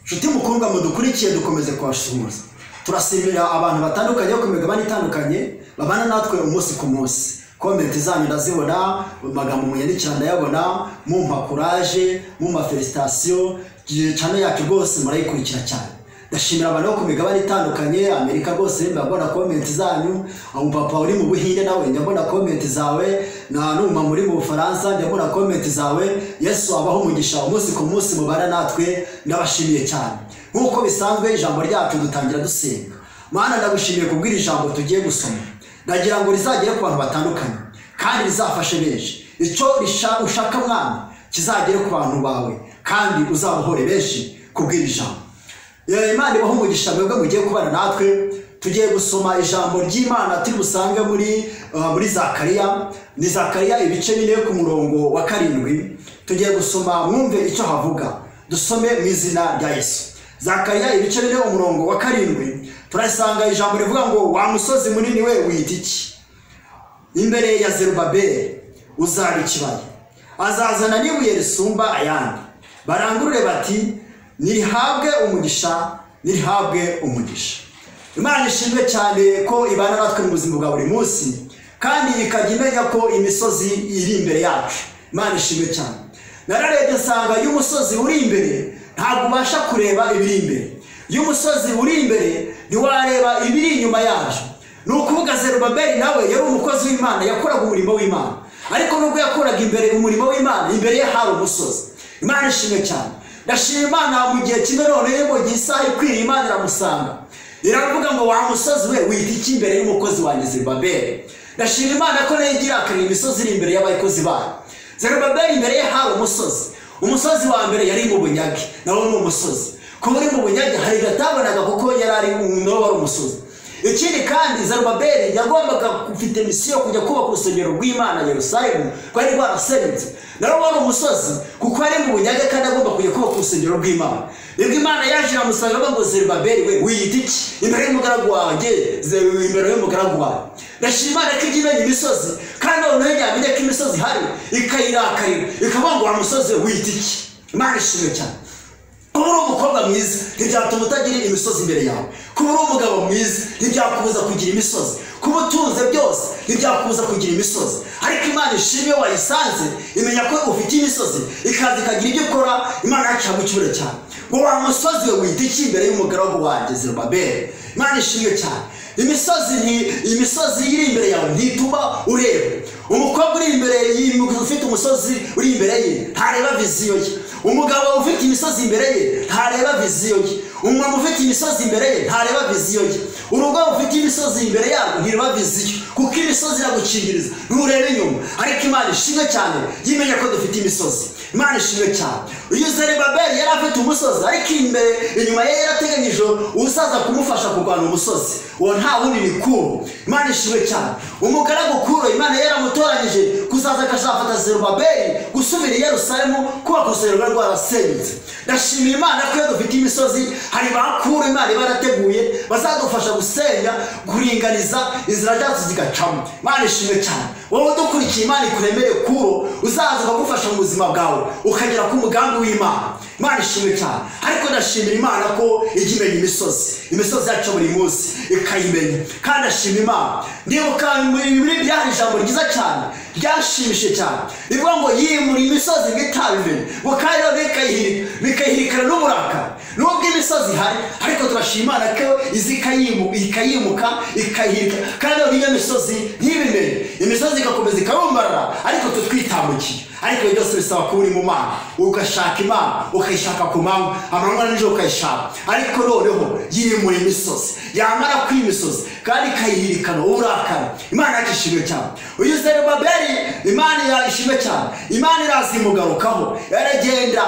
Nshuti mukundwa mudukurikiye, dukomeze kubasuhuza. Turasimira abantu batandukanye ku migabane itandukanye babana natwe umunsi ku munsi. Comment zanyu ndazibona, amagambo munyandikira ndayabona, mumpa courage, mumpa félicitation. Channel yacu rwose murayikurikira cyane. Ndashimira abantu bo ku migabane itandukanye, Amerika rwose mbabona comment zanyu, umupapa uri mu Buhinde nawe njya mbona comment zawe, na n'umumama uri mu Bufaransa njya mbona comment zawe. Yesu abaho umugisha umunsi ku munsi mubana natwe, ndabashimiye cyane. Nk'uko bisanzwe, ijambo ryacu dutangira dusenga. Mana, ndagushimiye kubwira ijambo tugiye gusoma, ndagira ngo rizagere ku bantu batandukanye kandi rizafashe benshi. Icyo ushaka, Mwami, kizagere ku bantu bawe kandi uzabohore benshi kubwira ijambo. Imana ibaho umugisha mwebwe mugiye kubana natwe. Tugiye gusoma ijambo ry'Imana turi busange muri Zakariya. Ni Zakariya ibice 4 ku murongo wa 7. Tugiye gusoma mwumve icyo havuga. Dusome mu izina rya Yesu. Zakariya ibice 4 umurongo wa 7, turasanga ijambo rivuga ngo: "Wa musozi munini we, wita iki? Imbere ya Zerubabeli uzaba ikibaya, azazana n'ibuye risumba ayandi, barangurure bati: 'Nirihabwe umugisha, nirihabwe umugisha.'" Imana ishimwe cyane ko ibana natwe mu buzima bwa buri munsi kandi ikajya imenya ko imisozi iri imbere yacu. Imana ishimwe cyane. Nararebye nsanga iyo umusozi uri imbere, ntabwo ubasha kureba ibiri imbere. Iyo umusozi uri imbere, ntiwareba ibiri inyuma yabyo. Ni ukuvuga, Zerubabeli nawe yari umukozi w'Imana, yakoraga umurimo w'Imana, ariko nubwo yakoraga imbere umurimo w'Imana, imbere ye hari umusozi. Imana ishimwe cyane. Ndashima Imana, mu gihe kimwe noneho, mu gihe isaha ikwiriye, Imana iramusanga, iravuga ngo: "Wa musozi we, wita iki imbere y'umukozi wanjye Zerubabeli?" Ndashima Imana ko nayo igira akareba imisozi iri imbere y'abakozi bayo. Zerubabeli imbere ye hari umusozi. Umusozi wa mbere, yari mu bunyage, nawo ni umusozi. Kuba uri mu bunyage hari ibyo atabonaga kuko yari ari nawo wari umusozi. Ikindi kandi, Zerubabeli yagombaga gufite mission kujya kubaka urusengero rw'Imana Yerusalemu rwari rwarasenyutse. Nawo wari umusozi kuko ari mu bunyage kandi agomba kujya kubaka urusengero rw'Imana. Nibwo Imana yaje iramusanga avuga ngo: "Zerubabeli we, wiyita iki imbere y'umugaragu wanjye, imbere y'umugaragu wawe?" Ndashima Imana ko ijya imenya imisozi, kandi noneho yamenya ko imisozi ihari ikayirakarira, ikavuga ngo: "Wa musozi we, wiyita iki?" Imana ishimwe cyane. Kuba uri umukobwa mwiza ntibyatuma utagira imisozi imbere yawe. Kuba uri umugabo mwiza ntibyakubuza kugira imisozi. Kuba utunze byose ntibyakubuza kugira imisozi. Ariko Imana ishimwe, iyo wayisanze imenya ko ufite imisozi, ikaza ikagira ibyo ikora. Imana yacu icyubahiro cyane. Ngo: "Wa musozi we, wita iki imbere y'umugaragu wanjye Zerubabeli?" Imana ishimwe cyane. Imisozi iri imbere yawe ntituma ureba. Umukobwa uri imbere ufite umusozi uri imbere ye ntareba vision ye. Umugabo ufite imisozi imbere ye ntareba vision ye. Umumama ufite imisozi imbere ye ntareba vision ye. Urugo rufite imisozi imbere yarwo ntireba vision, kuko imisozi iragukingiriza, ntureba inyuma. Ariko Imana ishimwe cyane yimenya ko dufite imisozi. Imana ishimwe cyane. Uyu Zerubabeli yari afite umusozi, ariko imbere inyuma ye yarateganyije uzaza kumufasha kurwana umusozi. Uwo nta wundi, ni Kuro. Imana ishimwe cyane. Umugaragu Kuro, Imana yaramutoranyije kuzaza akazafata Zerubabeli gusubira i Yerusalemu kubaka urusengero rwari rwarasenyutse. Ndashimira Imana ko iyo dufite imisozi, hari ba Kuro Imana iba yarateguye bazadufasha gusenya, kuringaniza inzira zacu zigacamo. Imana ishimwe cyane. Wowe udukurikiye, Imana ikuremere Kuro uzaza ukagufasha mu buzima bwawe, ukagera ku mugambi w'Imana. Imana ishimwe cyane. Ariko ndashimira Imana ko ijya imenya imisozi, imisozi yacu buri munsi ikayimenya. Kandi ndashima Imana, ndibuka muri byari ijambo ryiza cyane ryashimishije cyane rivuga ngo: "Yimura imisozi ngo itabimenye," ngo kandi noneho bikayihirikana n'uburakari. Nubwo imisozi ihari, ariko turashima Imana ko izi ikayimuka, ikayihirika, kandi noneho iyo misozi ntibimenye, imisozi igakomeza ikarumbarara, ariko tutwitambukiye. Ariko ibyo byose bisaba kuba uri mu Mana, ugashaka Imana, ukayishaka ku manywa, amanywa na nijoro ukayishaka. Ariko noneho yimura imisozi, yamara kwima imisozi kandi ikayihirikana uburakari. Imana yacu ishimwe cyane. Uyu Zerubabeli, Imana ishimwe cyane, Imana irazimugarukaho, yaragenda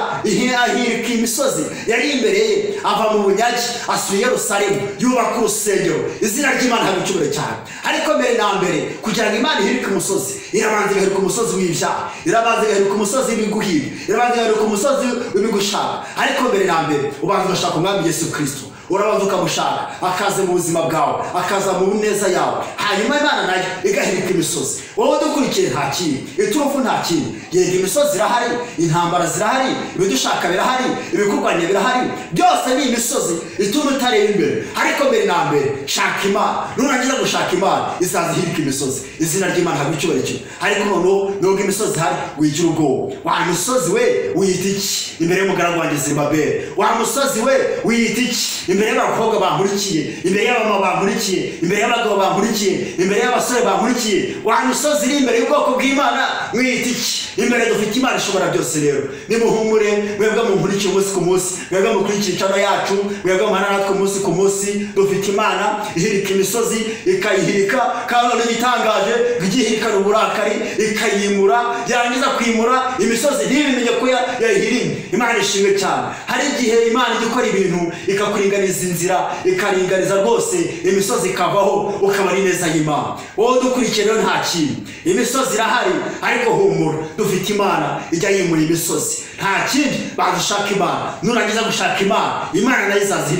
ahirika imisozi yari imbere ye, ava mu bunyage asura i Yerusalemu, yubaka urusengero. Izina ry'Imana haba icyubahiro cyane. Ariko mbere na mbere, kugira ngo Imana ihirike umusozi, irabanza igahirika umusozi w'ibyaha, irabanza igahirika umusozi w'ibiguhiga, irabanza igahirika umusozi w'ibigushaka. Ariko mbere na mbere ubanza ugashaka Umwami Yesu Kirisito. Urabanza ukamushaka akaza mu buzima bwawe, akaza mu neza yawe, hanyuma Imana nayo igahirika imisozi. Wowe dukurikiye nta kintu, iturufu nta kintu. Yego imisozi irahari, intambara zirahari, ibidushaka birahari, ibikurwanya birahari, byose ni imisozi ituma utareba imbere. Ariko mbere na mbere shaka Imana. Nurangiza gushaka Imana izaza ihirika imisozi. Izina ry'Imana habwa icyubahiro. Ariko noneho nubwo imisozi ihari wigira ubwoba. Wa musozi we wiyita iki imbere y'umugaragu wanjye Zerubabeli? Wa musozi we wiyita iki imbere y'abakobwa bankurikiye, imbere y'abamama bankurikiye, imbere y'abagabo bankurikiye, imbere y'abasore bankurikiye? Wa musozi iri imbere y'ubwoko bw'Imana mwiyita iki? Imbere dufite Imana ishobora byose. Rero nimuhumure mwebwe munkurikiye umunsi ku munsi, mwebwe mukurikiye channel yacu, mwebwe muhana natwe umunsi ku munsi. Dufite Imana ihirika imisozi ikayihirika, kandi noneho igitangaje igihirikana uburakari ikayimura, yarangiza kwimura imisozi ntibimenye ko yayihirimye. Imana ishimwe cyane. Hari igihe Imana ijya ikora ibintu ikakuringaniza inzira, ikaringaniza rwose imisozi ikavaho, ukaba ari neza y'Imana. Wowe dukurikiye rero nta kintu, imisozi irahari, ariko humura, dufite Imana ijya yimura imisozi. Nta kindi, badushaka Imana. Nurangiza gushaka Imana, Imana nayo izaza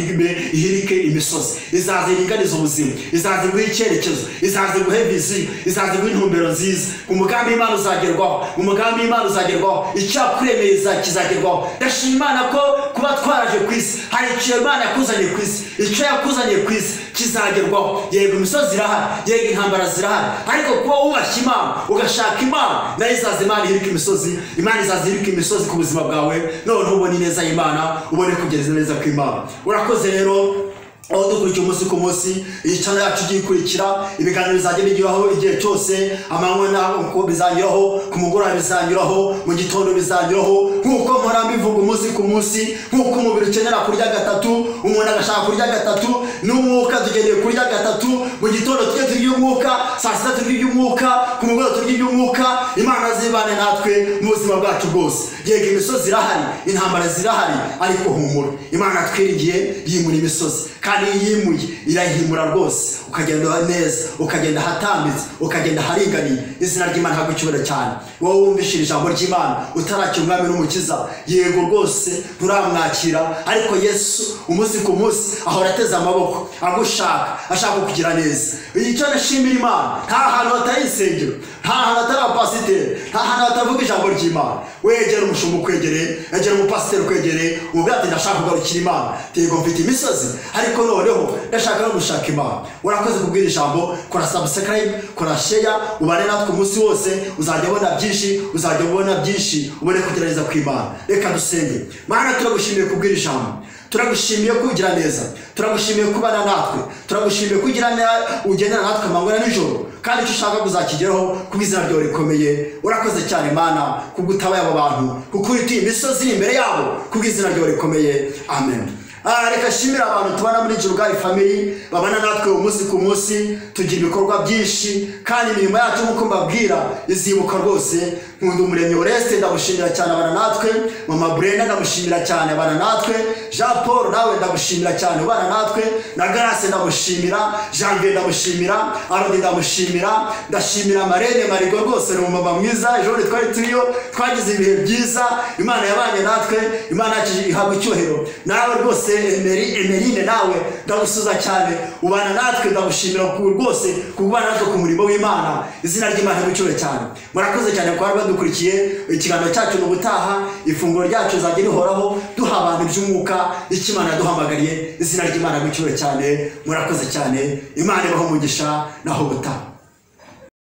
ihirike imisozi, izaza iringaniza ubuzima, izaza iguha icyerekezo, izaza iguhe viziyo, izaza iguhe intumbero nziza. Umugambi w'Imana uzagerwaho, umugambi w'Imana uzagerwaho, icyakuremeye kizagerwaho. Ndashima Imana ko kuba twaraje ku isi, hari icyo Imana yakuzaniye ku isi, icyo yakuzaniye ku isi kizagerwaho. Yego imisozi irahari, yego intambara zirahari, ariko kuba wubashye Imana ugashaka Imana, nayo izaza Imana ihirika imisozi. Imana izaza ihirika imisozi ku buzima bwawe, noneho ubone ineza y'Imana, ubone kugereza neza kw'Imana. Urakoze rero aho dukurikiye umunsi ku munsi. Iyi channel yacu igiye ikurikira, ibiganiro bizajya bigeraho igihe cyose, amanywa nako bizanyuraho, ku mugoroba bizanyuraho, mu gitondo bizanyuraho, nk'uko mpora mbivuga umunsi ku munsi. Nk'uko umubiri ukenera kurya gatatu, umuntu agashaka kurya gatatu, n'umwuka dukeneye kurya gatatu. Mu gitondo tujye turya umwuka, saa sita turya iby'umwuka, ku mugoroba turya iby'umwuka. Imana zibane natwe mu buzima bwacu bwose. Yego imisozi irahari, intambara zirahari, ariko humura, Imana twiringiye yimura imisozi, kandi yimuye irahimura rwose, ukagenda neza, ukagenda ahatambitse, ukagenda aharinganiye. Izina ry'Imana habwa icyubahiro cyane. Wowe wumvishije ijambo ry'Imana utarakira umwami n'umukiza, yego rwose nturamwakira, ariko Yesu umunsi ku munsi ahora ateze amaboko agushaka, ashaka kukugira neza. Icyo nashimira Imana, nta hantu hatari insengero, nta hantu hatari abapasiteri, nta hantu hatavuga ijambo ry'Imana. Wegera umushumba ukwegereye, egera umupasiteri ukwegereye, umubwire ati ndashaka kugarukira Imana, yego mfite imisozi, ariko noneho ndashaka no gushaka Imana. Urakoze kubwira ijambo, kora subscribe, kora share, ubane natwe umunsi wose, uzajya ubona byinshi, uzajya ubona byinshi, ubone kugerageza kw'Imana. Reka dusenge. Mana, turagushimiye kubwira ijambo, turagushimiye kugira neza, turagushimiye kubana natwe, turagushimiye kugira ugendana natwe amanywa na nijoro, kandi icyo ushaka kuzakigeraho kubw'izina ryawe rikomeye. Urakoze cyane Mana kubw'utabaye abo bantu, kuko urituye imisozi iri imbere yabo kubw'izina ryawe rikomeye. Amen. Reka shimira abantu tubana muri Gilugali Family, babana natwe umunsi ku munsi, tugira ibikorwa byinshi, kandi imirimo yacu nk'uko mbabwira izibuka rwose. Nkunda Umuremyi Oreste, ndagushimira cyane abana natwe. Mama Brenda ndagushimira cyane abana natwe. Jean Paul nawe ndagushimira cyane ubana natwe. Na Grace ndagushimira, Janvier ndagushimira, Arodi ndagushimira, ndashimira Marene Marigo rwose ni umumama mwiza. Ejo twari turiyo twagize ibihe byiza, Imana yabanye natwe, Imana yacu ihabwa icyubahiro. Nawe rwose Emerine nawe ndagusuza cyane ubana natwe, ndagushimira rwose kubana natwe ku murimo w'Imana. Izina ry'Imana ribe cyane. Murakoze cyane kwa badukurikiye. Ikiganiro cyacu ni ubutaha, ifunguro ryacu rizajya rihoraho, duha abantu iby'umwuka, icyo Imana yaduhamagariye. Izina ry'Imana ribe cyane. Murakoze cyane. Imana ibahe umugisha naho ubutaha.